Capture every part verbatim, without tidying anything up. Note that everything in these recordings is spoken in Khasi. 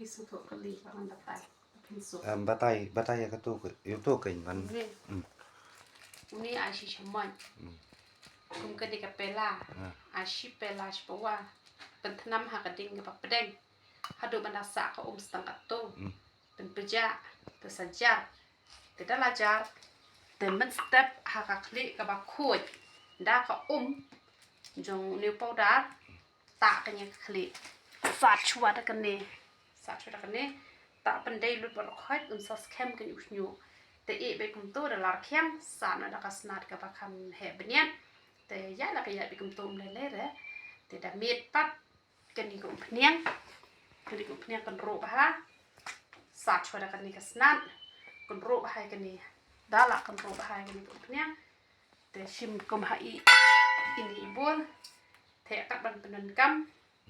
Ki sngewthuh kali ka ban batai. Phin suk. Em, batai, batai ïa katu ke, ïa tu ke ban. Ni. Hmm. Uni ai shi shamoit. Hmm. Kum kane ka pela. Ah. Ai shi pela shi pawa. Pynthnam ha ka ding kaba pdeng. Haduh ban da sah ka um stang katto. Hmm. Pynpjah. Te sa jar. Te da la jar. Te mynstep ha ka khlieh kaba khuid. Da ka um. Jong new powder. Tah kane ka khlieh. Sat shuwa da kane. Sat shuwa da kane. Tah pyndei lut baroh khoit un sa skhem kane u shñiuh. Te ïeh beit kumto da la rkhiang. Sat noh da ka snat kaba kham heh bniat. Te ïa la ka ïa beit kumto um lei lei re. Te da miet pat kane ka umphniang. Kane ka umphniang kynroh bha. Sat shuwa da kane ka snat. Kynroh bha kane. Da la kynroh bha kane ka umphniang. Te shim kum ha i ini i bol. Te kat ban pyndonkam.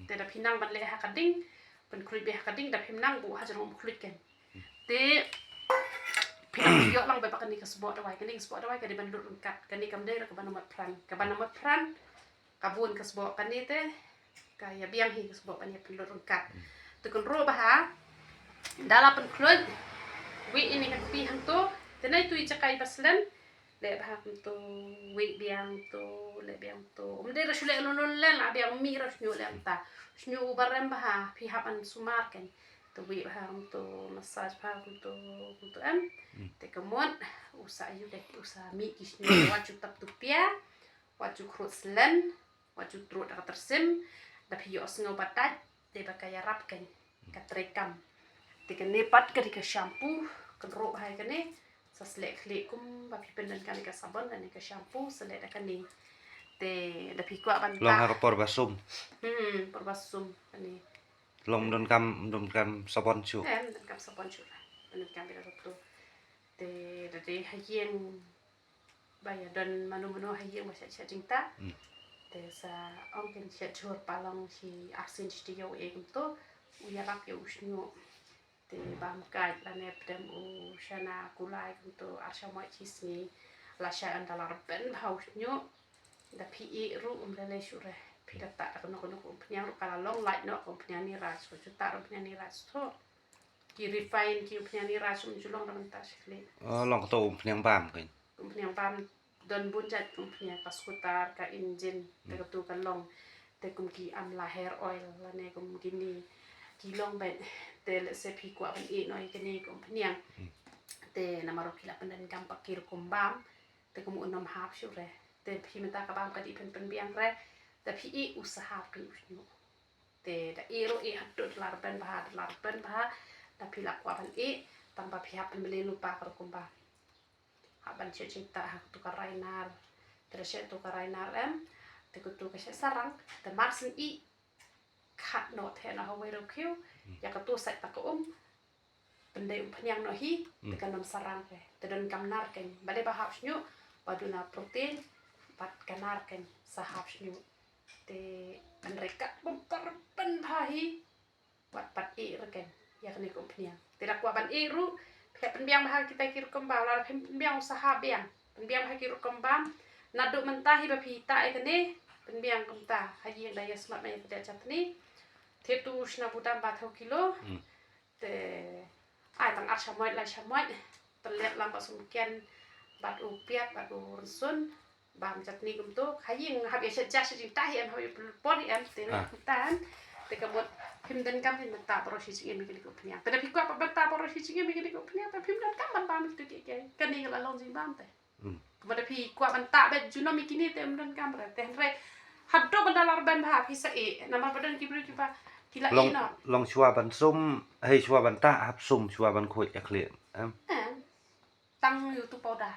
Te da phi nang ban leh ha ka ding. Pynkhluit beit ha ka ding da phim nang buh ha jrong um khluit kan. Te phi nang ïoh lang beit ba kane ka sboh dawai, kane ka sboh dawai ka dei ban lut ryngkat, kane kam dei ka ban mot pran, ka ban mot pran. Ka bun ka sboh kane te ka ïa biang hi ka sboh ban ïa pynlut ryngkat. Te kynroh bha. Da la pynkhluit. Wieh ini ka kpi hangto. Te nai tu i jakai ba slen. Leh bha kumto, wieh biang to, leh biang to. Um dei ruh shu leh lon lon len la biang, um mih ruh shñiuh leh mynta. Shñiuh uba rem bha, phi hap ban sumar kan. Te wieh bha kumto, massage bha kumto, kumto em. Te ka mut u sa ïoh dei u sa mih ki shñiuh, wat ju tap tu pia, wat ju khrut slen. Wat ju truh da ka tyrsim, da phi ïohsngew ba dait, dei ba ka ïarap kan, ka treikam. Te kane pat ka dei ka shampoo, kynroh bha ïa kane, sa sleh khlieh kum ba phi pyndonkam ïa ka sabon, kane ka shampoo, sleh da kane. Te da phi kwah ban Long ha ka por ba sum. Hmm, por ba sum, kane. Long donkam, donkam sabon shu. Eh, donkam sabon shu. Donkam ïa ka tu. Te da dei ha ïing ba ïa don mano mano ha ïing ba shet shet jingtah. Te sa ong kin shet jhur palong shi arsien shi taïew e kumto. U ïarap ïa u shñiuh. Te bam kait lane pdem u shana kulai kumto ar shamoit shi sngi. Lashai ynda la rben bha u shñiuh. Da phi ïeh ruh um lei lei shuh re. Phi da tah da kano kano ka umphniang ruh ka la long lait noh ka umphniang Niraj. Ko ju tah ruh umphniang Niraj to. Ki refine ki umphniang Niraj um ju long da mynta shi khlieh. Oh, long kato umphniang bam kan. Umphniang bam don bun jait umphniang, ka scooter, ka engine, te katu ka long. Te kum ki amla hair oil lane kum kine ki long beit. Te lehse phi kwah ban ïeh noh ïa kine ki umphniang. Te namar ruh ki la pyndonkam pat ki rukom bam. Te kum un ym hap shuh re. Te phi mynta ka bam ka dei phin pynbiang re. Te phi ïeh u sa hap kan u shñiuh. Te da ïeh ruh ïeh haduh da la rben bha, da la rben bha. Da phi la kwah ban ïeh, tang ba phi hap ban pynleh lypa ka rukom bam. Hap ban shet jingtah ha katu ka rai nar. Te da shet tu ka rai nar em. Te katu ka shet sarang. Te mar syn ïeh. Khat noh te noh ha wei ruh khiew. Ïa katu sait ta ka um. Pyndei umphniang noh hi. Te kan ym sarang re. Te donkam nar kan. Balei ba hap shñiuh. Ba duna protein. Bad ka nar kan sa hap shñiuh. Te hynrei kat bym pyrpen bha hi. Wat pat ïeh re kan ïa kane ka umphniang. Te da kwah ban ïeh ruh, phi hap pynbiang bha kita ki rukom bam, lada phim pynbiang u sa hap biang. Pynbiang bha ki rukom bam. Naduh mynta hi ba phi tah ïa kane, pynbiang kumta. Ha ïing da ïa smat ma ïa ka chutney. Te tu shna budam ba thaw kilo. Te ai tang ar shamoit lai shamoit. Pynleh lang ba sum ken bad u piat bad u rynsun. Bam chutney kumto, ha ïing hap ïa shet ja shet jingtah hi em, hap ïa pynlut por hi em, te na kumta em. Te ka mut phim donkam phin mynta baroh shi jingim ïa kine ki umphniang. Te da phi kwah ban tah baroh shi jingim ïa kine ki umphniang, te phim donkam ban bam ïa kito ki, ki, kane ka la long jingbam te. Ka mut da phi kwah ban tah beit junom ïa kine te ym donkam re. Te hynrei haduh ban da la rben bha phi sa ïeh, namar ba don ki briew kiba ki la ïeh noh. Long shuwa ban sum, hei shuwa ban tah hap sum shuwa ban khuid ïa khlieh. Em. Tang ïa utu powder.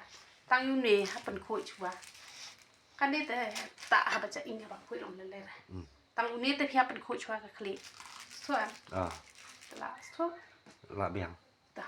Tang ïa une hap pynkhuid shuwa. Kane te tah haba ja ing haba khuid long lele re. Tang une te phi hap pynkhuid shuwa ka khlieh. Shuwa. Ah. Te la shuwa. La biang. Ta.